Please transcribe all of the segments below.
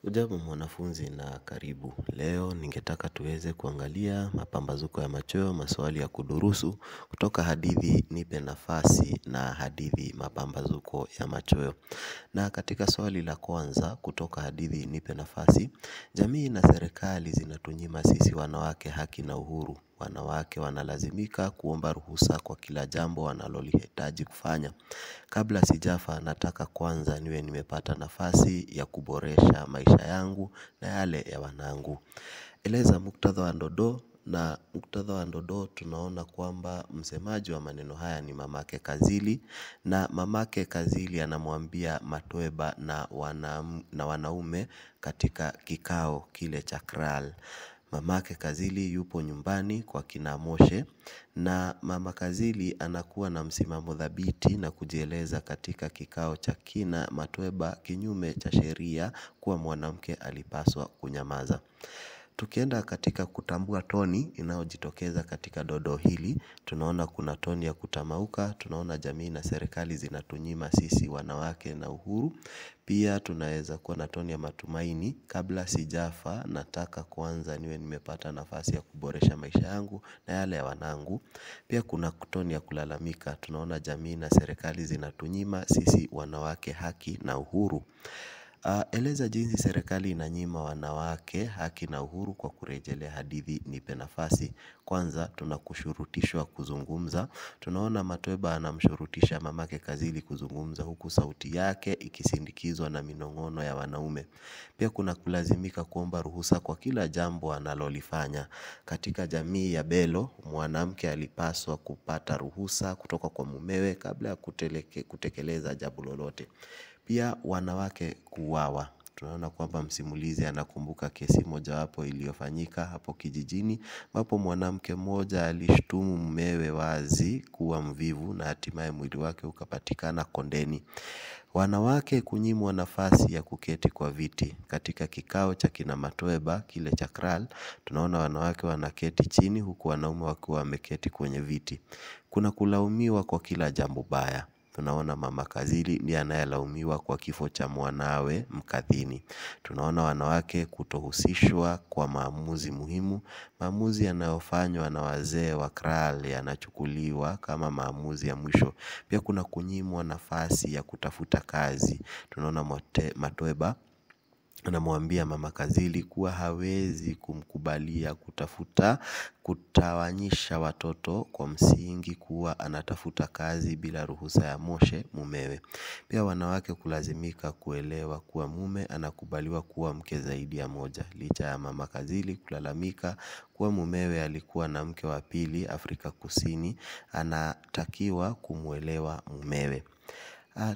Hujambo mwanafunzi na karibu. Leo ningetaka tuweze kuangalia mapambazuko ya machweo, maswali ya kudurusu kutoka hadithi Nipe Nafasi na hadithi Mapambazuko ya Machweo. Na katika swali la kwanza kutoka hadithi Nipe Nafasi, jamii na serikali zinatunyima sisi wanawake haki na uhuru. Wanawake wanalazimika kuomba ruhusa kwa kila jambo wanalolihitaji kufanya. Kabla sijafa nataka kwanza niwe nimepata nafasi ya kuboresha maisha yangu na yale ya wanangu. Eleza muktadha wa dondoo. Na muktadha wa dondoo tunaona kwamba msemaji wa maneno haya ni mamake Kazili, na mamake Kazili anamwambia Matweba na wanaume katika kikao kile cha Kraal. Mamake Kazili yupo nyumbani kwa kina Moshe, na mama Kazili anakuwa na msimamo thabiti na kujieleza katika kikao cha kina Matweba kinyume cha sheria kuwa mwanamke alipaswa kunyamaza. Tukienda katika kutambua toni inayojitokeza katika dondoo hili, tunaona kuna toni ya kutamauka, tunaona jamii na serikali zinatunyima sisi wanawake na uhuru. Pia tunaweza kuwa na toni ya matumaini, kabla sijafa nataka kwanza niwe nimepata nafasi ya kuboresha maisha yangu na yale ya wanangu. Pia kuna toni ya kulalamika, tunaona jamii na serikali zinatunyima sisi wanawake haki na uhuru. Eleza jinsi serikali inanyima wanawake haki na uhuru kwa kurejelea hadithi Nipe Nafasi. Kwanza tunakushurutishwa kuzungumza. Tunaona Matweba anamshurutisha mamake Kazili kuzungumza huku sauti yake ikisindikizwa na minong'ono ya wanaume. Pia kuna kulazimika kuomba ruhusa kwa kila jambo analolifanya. Katika jamii ya Belo, mwanamke alipaswa kupata ruhusa kutoka kwa mumewe kabla ya kutekeleza jambo lolote. Pia wanawake kuuawa. Tunaona kwamba msimulizi anakumbuka kesi mojawapo iliyofanyika hapo kijijini ambapo mwanamke mmoja alishtumu mumewe wazi kuwa mvivu na hatimaye mwili wake ukapatikana kondeni. Wanawake kunyimwa nafasi ya kuketi kwa viti. Katika kikao cha kina Matweba kile cha Kraal, tunaona wanawake wanaketi chini huku wanaume wakiwa wameketi kwenye viti. Kuna kulaumiwa kwa kila jambo baya. Tunaona mama Kazili ndiye anayelaumiwa kwa kifo cha mwanawe Mkathini. Tunaona wanawake kutohusishwa kwa maamuzi muhimu. Maamuzi yanayofanywa na wazee wa Kraal yanachukuliwa kama maamuzi ya mwisho. Pia kuna kunyimwa nafasi ya kutafuta kazi. Tunaona Matweba anamwambia mama Kazili kuwa hawezi kumkubalia kutafuta kutawanyisha watoto kwa msingi kuwa anatafuta kazi bila ruhusa ya Moshe mumewe. Pia wanawake kulazimika kuelewa kuwa mume anakubaliwa kuwa mke zaidi ya moja. Licha ya mama Kazili kulalamika kuwa mumewe alikuwa na mke wa pili Afrika Kusini, anatakiwa kumuelewa mumewe.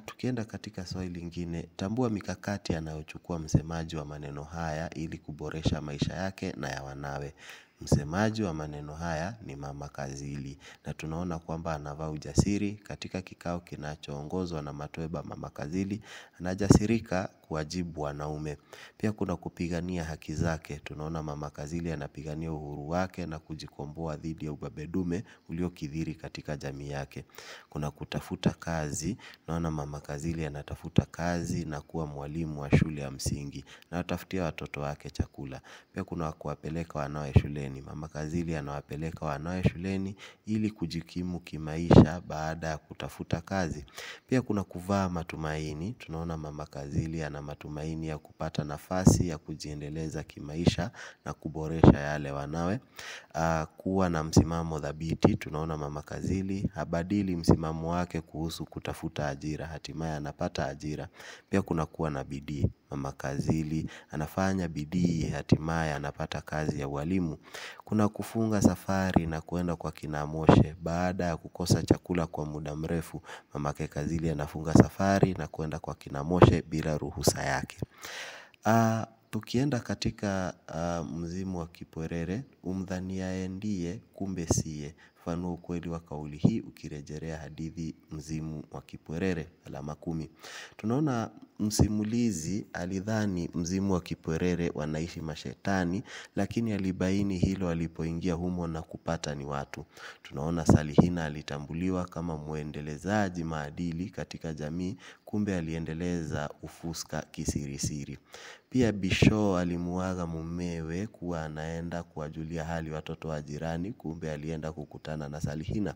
Tukienda katika swali lingine, tambua mikakati anayochukua msemaji wa maneno haya ili kuboresha maisha yake na ya wanawe. Msemaji wa maneno haya ni mama Kazili, na tunaona kwamba anavaa ujasiri katika kikao kinachoongozwa na Matweba. Mama Kazili anajasirika kuwajibu wanaume. Pia kuna kupigania haki zake. Tunaona mama Kazili anapigania uhuru wake na kujikomboa dhidi ya ubabe dume uliokithiri katika jamii yake. Kuna kutafuta kazi. Tunaona mama Kazili anatafuta kazi na kuwa mwalimu wa shule ya msingi na anatafutia watoto wake chakula. Pia kuna kuwapeleka wanawe shuleni. Mama Kazili anawapeleka wanawe shuleni ili kujikimu kimaisha baada ya kutafuta kazi. Pia kuna kuvaa matumaini. Tunaona mama Kazili ana matumaini ya kupata nafasi ya kujiendeleza kimaisha na kuboresha yale wanawe. Kuwa na msimamo thabiti. Tunaona mama Kazili habadili msimamo wake kuhusu kutafuta ajira, hatimaye anapata ajira. Pia kuna kuwa na bidii. Mama Kazili anafanya bidii, hatimaye anapata kazi ya ualimu. Kuna kufunga safari na kuenda kwa kina Moshe. Baada ya kukosa chakula kwa muda mrefu, mamake Kazili anafunga safari na kuenda kwa kina Moshe bila ruhusa yake. Tukienda katika mzimu wa Kipwerere, umdhaniaye ndiye kumbe siye. Fafanua ukweli wa kauli hii ukirejelea hadithi Mzimu wa Kipwerere, alama 10. Tunaona msimulizi alidhani Mzimu wa Kipwerere wanaishi mashetani, lakini alibaini hilo alipoingia humo na kupata ni watu. Tunaona Salihina alitambuliwa kama muendelezaji maadili katika jamii, kumbe aliendeleza ufuska kisirisiri. Pia Bisho alimuaga mumewe kuwa anaenda kuwajulia hali watoto wa jirani, kumbe alienda kukutana na Salihina.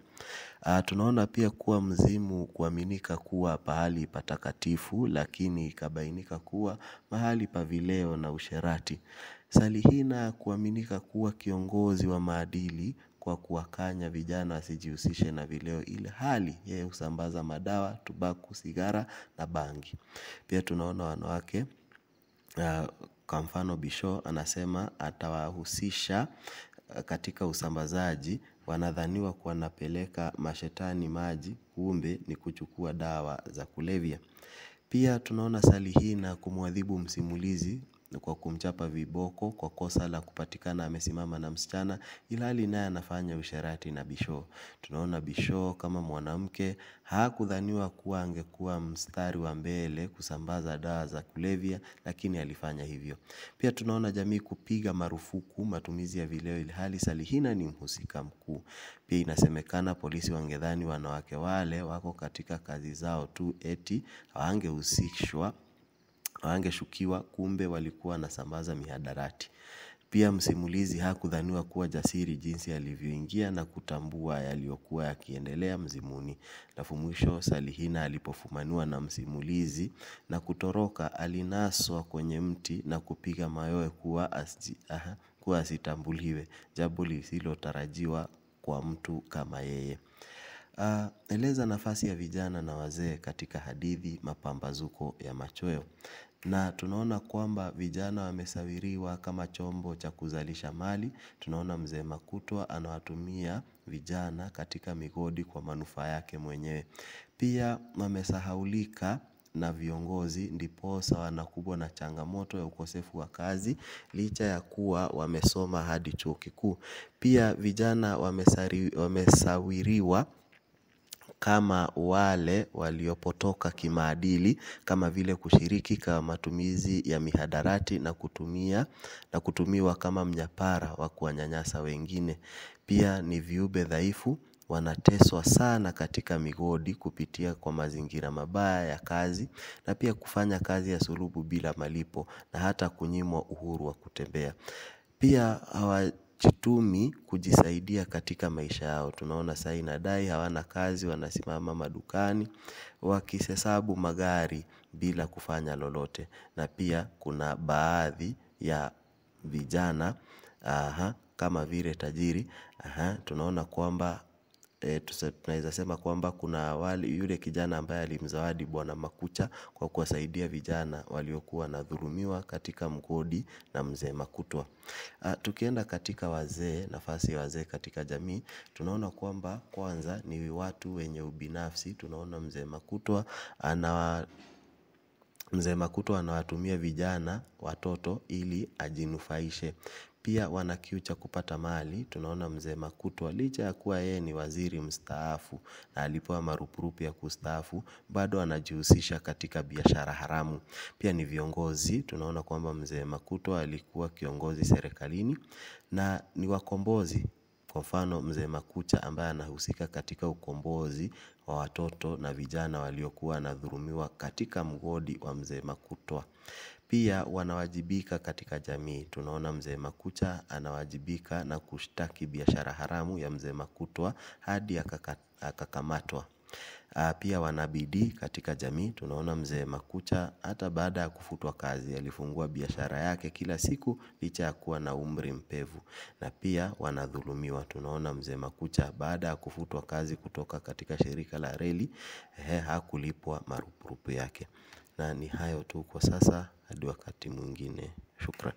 Tunaona pia kuwa mzimu kuaminika kuwa pahali patakatifu, lakini ikabainika kuwa mahali pa vileo na usherati. Salihina kuaminika kuwa kiongozi wa maadili kwa kuwakanya vijana wasijihusishe na vileo, ile hali yeye husambaza madawa, tubaku, sigara na bangi. Pia tunaona wanawake, kwa mfano Bisho anasema atawahusisha katika usambazaji, wanadhaniwa kuwa wanapeleka mashetani maji, kumbe ni kuchukua dawa za kulevya. Pia tunaona Salihina kumwadhibu msimulizi kwa kumchapa viboko kwa kosa la kupatikana amesimama na msichana, ilhali naye anafanya usherati na Bisho. Tunaona Bisho kama mwanamke hakudhaniwa kuwa angekuwa mstari wa mbele kusambaza dawa za kulevya, lakini alifanya hivyo. Pia tunaona jamii kupiga marufuku matumizi ya vileo, ilhali Salihina ni mhusika mkuu. Pia inasemekana polisi wangedhani wanawake wale wako katika kazi zao tu, eti hawangehusishwa, hawangeshukiwa, kumbe walikuwa wanasambaza mihadarati. Pia msimulizi hakudhaniwa kuwa jasiri jinsi alivyoingia na kutambua yaliyokuwa yakiendelea mzimuni. Alafu mwisho Salihina alipofumaniwa na msimulizi na kutoroka, alinaswa kwenye mti na kupiga mayowe kuwa asitambuliwe, jambo lisilotarajiwa kwa mtu kama yeye. Eleza nafasi ya vijana na wazee katika hadithi Mapambazuko ya Machweo. Na tunaona kwamba vijana wamesawiriwa kama chombo cha kuzalisha mali. Tunaona Mzee Makutwa anawatumia vijana katika migodi kwa manufaa yake mwenyewe. Pia wamesahaulika na viongozi, ndiposa wanakumbwa na changamoto ya ukosefu wa kazi licha ya kuwa wamesoma hadi chuo kikuu. Pia vijana wamesawiriwa kama wale waliopotoka kimaadili, kama vile kushiriki kwa matumizi ya mihadarati na kutumiwa kama mnyapara wa kuwanyanyasa wengine. Pia ni viumbe dhaifu, wanateswa sana katika migodi kupitia kwa mazingira mabaya ya kazi, na pia kufanya kazi ya sulubu bila malipo na hata kunyimwa uhuru wa kutembea. Pia hawajitumi kujisaidia katika maisha yao. Tunaona sai na dai hawana kazi, wanasimama madukani wakihesabu magari bila kufanya lolote. Na pia kuna baadhi ya vijana kama vile tajiri, tunaona kwamba tunaweza sema kwamba kuna yule kijana ambaye alimzawadi Bwana Makucha kwa kuwasaidia vijana waliokuwa wanadhulumiwa katika mgodi na Mzee Makutwa. Tukienda katika wazee, nafasi ya wazee katika jamii, tunaona kwamba kwanza ni watu wenye ubinafsi. Tunaona Mzee Makutwa anawatumia vijana watoto ili ajinufaishe. Pia wana kiu cha kupata mali. Tunaona Mzee Makutwa licha ya kuwa yeye ni waziri mstaafu na alipewa marupurupu ya kustaafu, bado anajihusisha katika biashara haramu. Pia ni viongozi. Tunaona kwamba Mzee Makutwa alikuwa kiongozi serikalini na ni wakombozi. Kwa mfano Mzee Makucha ambaye anahusika katika ukombozi wa watoto na vijana waliokuwa wanadhulumiwa katika mgodi wa Mzee Makutwa. Pia wanawajibika katika jamii. Tunaona Mzee Makucha anawajibika na kushtaki biashara haramu ya Mzee Makutwa hadi akakamatwa. Pia wanabidii katika jamii. Tunaona Mzee Makucha hata baada ya kufutwa kazi alifungua biashara yake kila siku licha ya kuwa na umri mpevu. Na pia wanadhulumiwa. Tunaona Mzee Makucha baada ya kufutwa kazi kutoka katika shirika la reli, hakulipwa marupurupu yake. Na ni hayo tu kwa sasa, hadi wakati mwingine. Shukran.